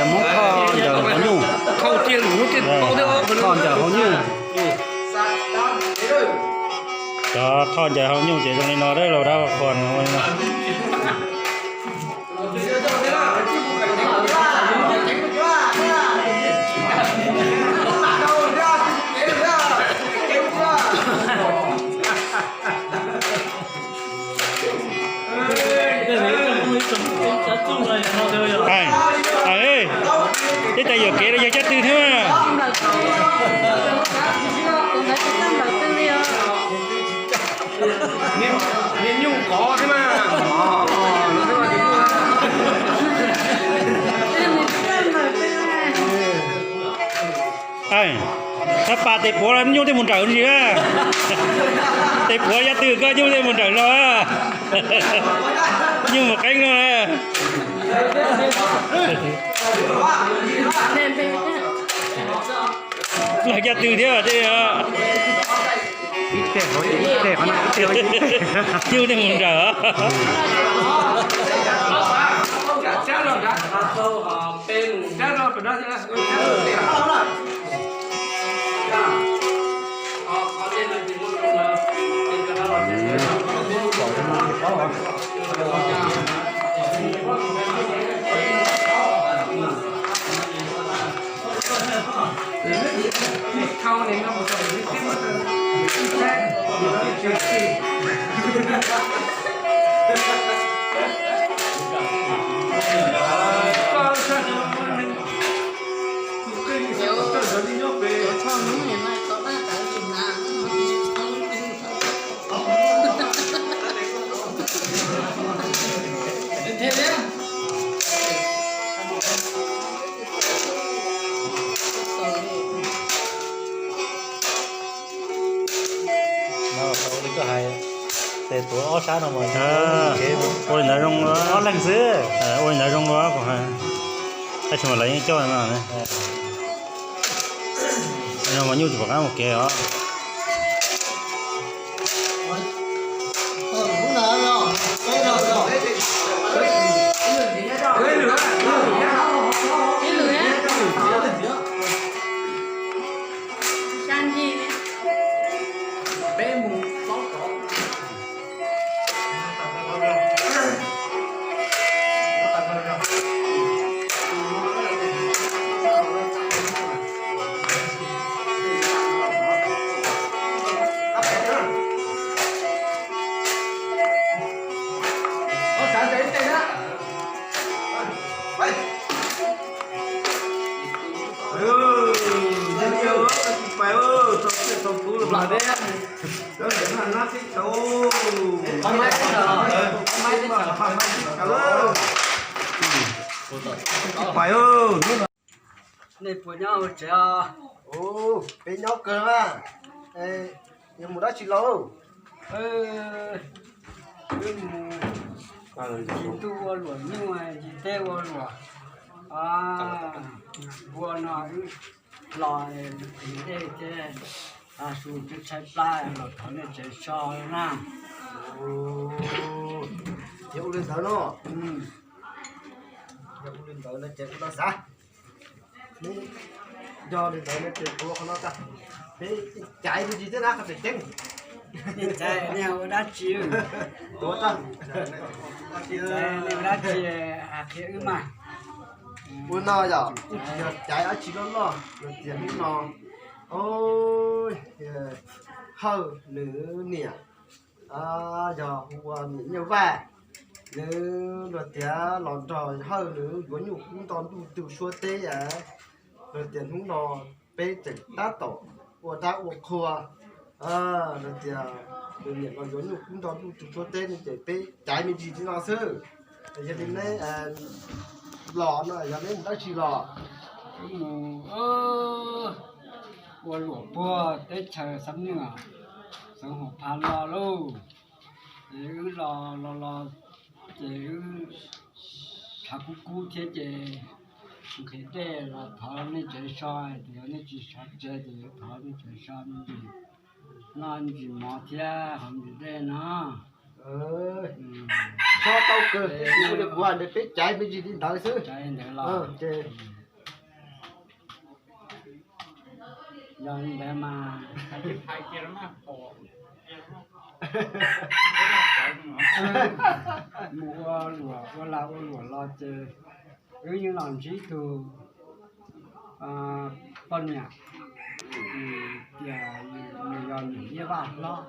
Hmoob thoj ncaws hauv nyuj. Thoj ncaws hauv nyuj. Cov thoj ncaws hauv nyuj ces zoo li no, dab laug dab qhuas no. Tej tas yuam kev los yog caj twg thiab mas. Tab pas tes puav los nyuj tej mus nrawm ntsis. Tes puav yaj twg koj nyuj tej mus nrawm no. Nyuj mus qeeb no. Los yaj twg thiab tej. Nyuj tej mus nrawm. Tes tuav ob sab no mas ua li ntawd zoo, ob leeg xwb. Ua li ntawd zoo, kuv hais tsis mas lawv yeej coj no. Mas nyuj tsis pom qab mus kev os. Nej puas nyob hauv tsev os? Peb nyob kawg mas. Yog mus dab tsi los? Wb mus tsis ntuj ua luam nyuj, tsis teb ua luam npua no, wb los dej thiab, su twb tshaib plab los thov nej tsev so na. Yog ua li ntawd no, yog ua li ntawd no ces kuv tau xav. Neb, yog li ntawd no ces kuv qhov no tag, peb caiv me ntsis thiab na, qhov tseem ceeb. Nej caiv nej ua dab tsi? Tuav tag. Nej ua dab tsi, qhia wb mas. Ua no yog, yog caiv dab tsi loj loj los tias hnub no, o, Hawj nws niam, yog hu ua niam Nyiaj Vaj, nws luag tias los nrog Hawj nws yuav nyuj kub nto ntuj tu suab teb, luag tias hnub no peb tseem tab tom ua dab ua qhua, luag tias nws niam los yuav nyuj kub nto ntuj tu suab teb no ces peb caiv me ntsis li no xwb. Yog li neb los no yog neb mus dab tsi los? Wb mus ua luam puag teb chaws Xab Nwj, xeev Huam Phas los lauj. Ces wb los los los ces wb tshav kub kub thiab ces nqhis dej los thov nej tsev so, ces yog nej tsis so tsev ces yuav thov nej tsev so me ntsis, noj ntsis mov thiab haus ntsis dej no. Txhob tau kawg, tab sis kuv hais ntawd peb caiv me ntsis li ntawd xwb. Ces yog li ntawd mas mus ua luam ua lag ua luam los ces wb yeej los ntsib tug poj niam tias nws yog niam Nyiaj Vaj hlob,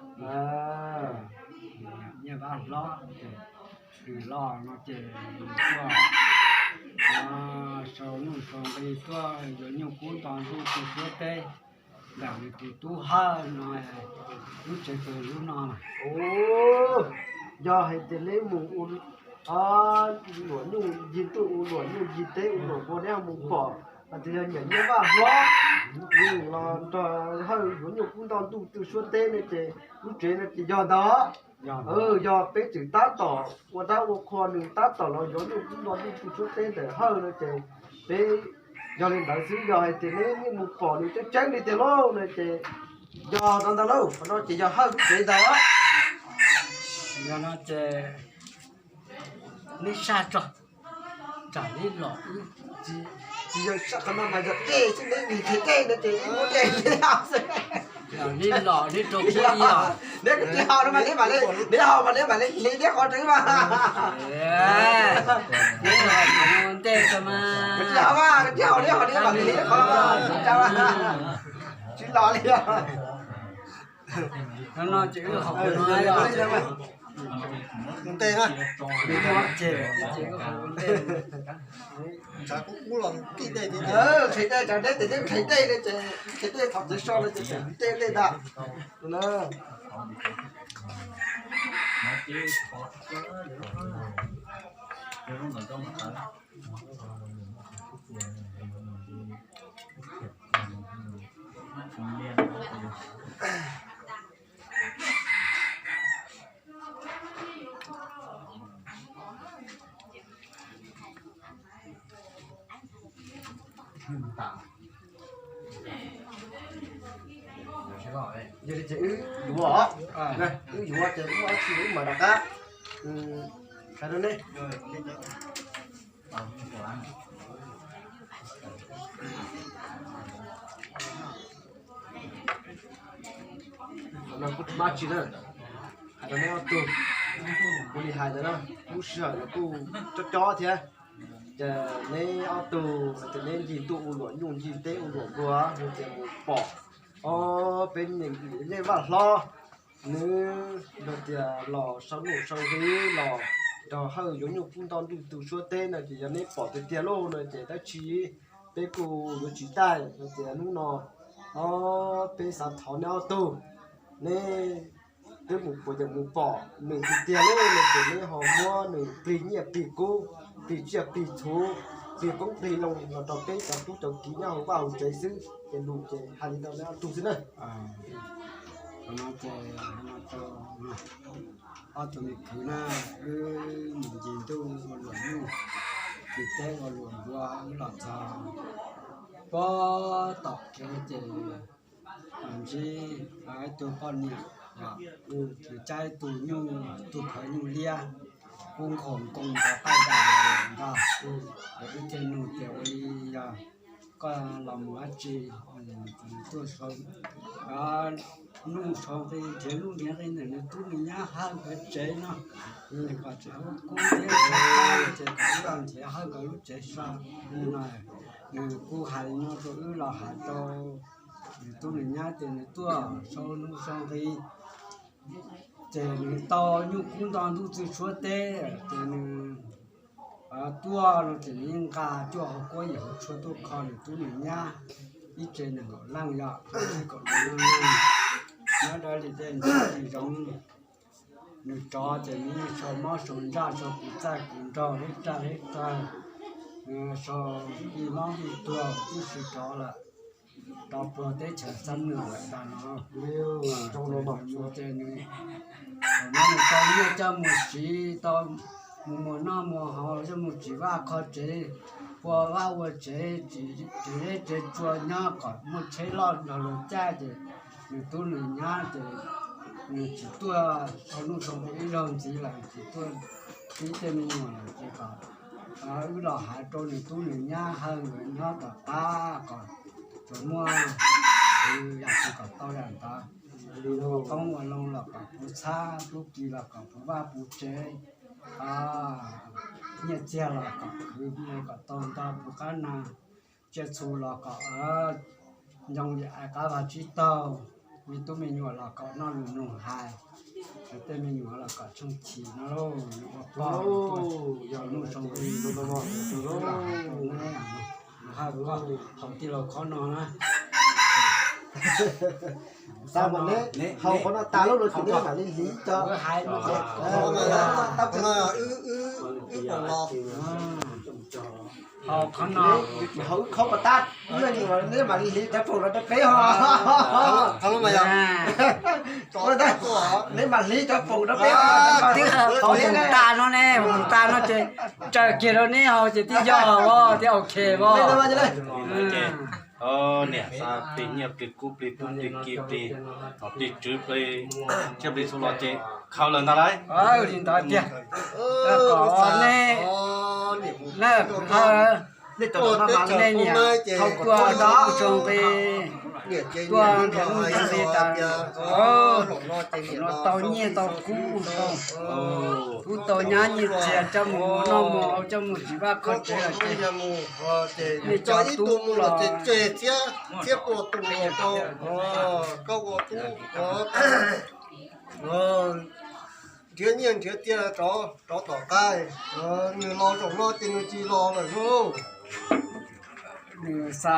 Nyiaj Vaj hlob ces nws los no ces nws tuaj sau nuj sau nqi tuaj yuav nyuj kub nto ntuj tu suab teb ntawm nws tus tub Hawj no lub tsev tus lub no. Yog hais tias neb mus ua luam nyuj yig ntuj ua luam nyuj yig teb ua luam npua neb ho mus pom hais tias yog niam Nyiaj Vaj hlob los nrog Hawj yuav nyuj kub nto ntuj tu suab teb no ces lub tsev no ces yog ntawd. Yog peb tseem tab tom ua dab ua qhua nws tab tom los yuav nyuj kub nto ntuj tu suab teb ntawm Hawj no ces peb, yog li ntawd xwb yog hais tias neb yeej mus pom nws tseeb tseeb li tiag lauj no ces yog ntawd ntag lauj, qhov no ces yog Hawj lub tsev ntag. Yog no ces neb saj tso, tsam neb los wb tsis yog saj, qhov no mas yog dej xwb, neb nqhis dej no ces wb muab dej neb haus xwb. Neb los neb rau qhov ib os. Neb tsis haus no mas neb mam li, neb haus mas neb mam li hle neb qhov rau wb mas. Neb los ua ntej tso mas. Tsis haus mas, tsis haus neb haus neb mam li hle neb qhov los mas. Tsis los li os. Ua ntej na. Ntshav kub kub los nqhis dej, nqhis dej, tsam neb tias neb nqhis dej, nqhis dej thaum txiv so no ces nqhis dej ntag. Yog li ces wb yuav, wb yuav ces muaj dab tsi wb mam rov qab hais rau nej. Qhov no kuj tsis muaj dab tsi na, hais rau neb ob tug, kuv li hais ntawd na, lub sij hawm no kuj cob cob thiab. Ces neb ob tug hais tias neb ncig ntuj ua luam nyuj, ncig teb ua luam npua, yog tias mus pom ob peb niam Nyiaj Vaj hlob, nws yog tias los sau nuj sau nqi los nrog Hawj yuav nyuj kub nto ntuj tu suab teb no ces yog neb pom tiag tiag lauj no ces dab tsi peb kuj yuav tsis taij. Yog tias hnub no ob peb xav thov neb ob tug, neb twb mus puas yog mus pom nws tiag tiag lauj no ces neb ho muab nws plig nyiaj plig kub, plig tsiaj plig txhuv, plig qoob plig loo los rau peb cov tub cov kiv nyob hauv vaj hauv tsev xwb. Ces lus ces hais li no neb ob tug xwb na. Qhov no ces ob tug me kwv na, wb mus ncig ntuj ua luam nyuj, ncig teb ua luam npua, wb los txog puag tom kev ces ntsib ib tug poj niam, nws cab ib tug nyuj, ib tug khawv nyuj liab, kub nkhaus nkoos nrov qaij ntais ntag. Wb thiaj nug tias ua li yog koj los mus dab tsi, tuaj sau nuj sau nqi, nrhiav nuj nrhiav nqi ntawm nws tub nws nyab Hawj nkawd tsev no, kom tseem ua kub thiab ua kab ces kom wb los nrhiav Hawj nkawd lub tsev so no. Nws kuj hais li no rau wb los hais rau nws tub nws nyab tias nws tuaj sau nuj sau nqi, ces nws tau nyuj kub nto ntuj txwj suab teb, ces nws tuaj no ces nws yeej nqa cuaj hauv kuab yim hauv tshua tuaj kho nws tub nws nyab ib tsev nees nkaum leej yom, ib tsev kaum leej. Nyob dab li tej ntxhais tsis zoo, nws rov ces nws yeej sau mob sau ntsaj, sau kuv txaj kuv nraug, ib raj ib qawg, sau ib mob ib tuag tib si rov lawm, rov puag teb chaws Xab Nwm lawm ntag no. Ces nws, thaum no nws tau nyiaj coj mus siv, tau mus muas noj muas haus, coj mus tsim vaj qho tsev, pua vaj ua tsev, tsev zeb tsev tsua nyob kom muaj tsheb loj nrog luag caij ces nws tub nws nyab ces Nws tsis tuaj tau nuj tau nqi ib zaug ntxiv lawm, tsis tuaj txib tej me nyuam lawm ces kom wb los hais rau nws tub nws nyab hawb nkawd nyob tom qab kom tsuas muaj yam twg kom tau yam ntawd. Ua qoob ua loo los kom puv txhab, tub ki los kom puv vaj puv tsev, nyiaj txiag los kom khwv kom tau nto puv qab nag, tsiaj txhu los kom ncoo li ais qab vag tsib taug, me tub me nyuam los kom noj nws mloog hais, tej me nyuam los kom tshooj chim no lauj. Ua pog yog nuj zoo li no, hawm koj thaum tij laug qhov no na. Xav mas neb haus qhov no tas lub no ces neb mam li hliv cov, haus qhov no, haus wb qhov pas tab, neb mam li hliv cov paum no rau peb ho. Neb mam hliv cov paum rau peb ho. Twb haus tas no ne, haus tas no ces tsaws kiag rau neb haus ces twb yog os, twb ok os. Niam xa plig nyiaj plig kub plig tub plig ki plig, plig tswv plig, thiaj plig txhua los ces khaws lawm ntag lauj. Li ntawd tiag. Kom nej, nej niam thau tuaj nrhiav nuj nrhiav nqi, tuaj nrhiav nuj nrhiav nqi tas, no tau nyiaj tau kub, tau kub tau nyab nyiaj txiag coj mus noj mus haus coj mus tsis vaj qhov tsev lawm ces nej cov tub los nrhiav nyiaj nrhiav txiag rov tom qab, nws los zaum no ces nws tsis los lawm lauj. Nws xa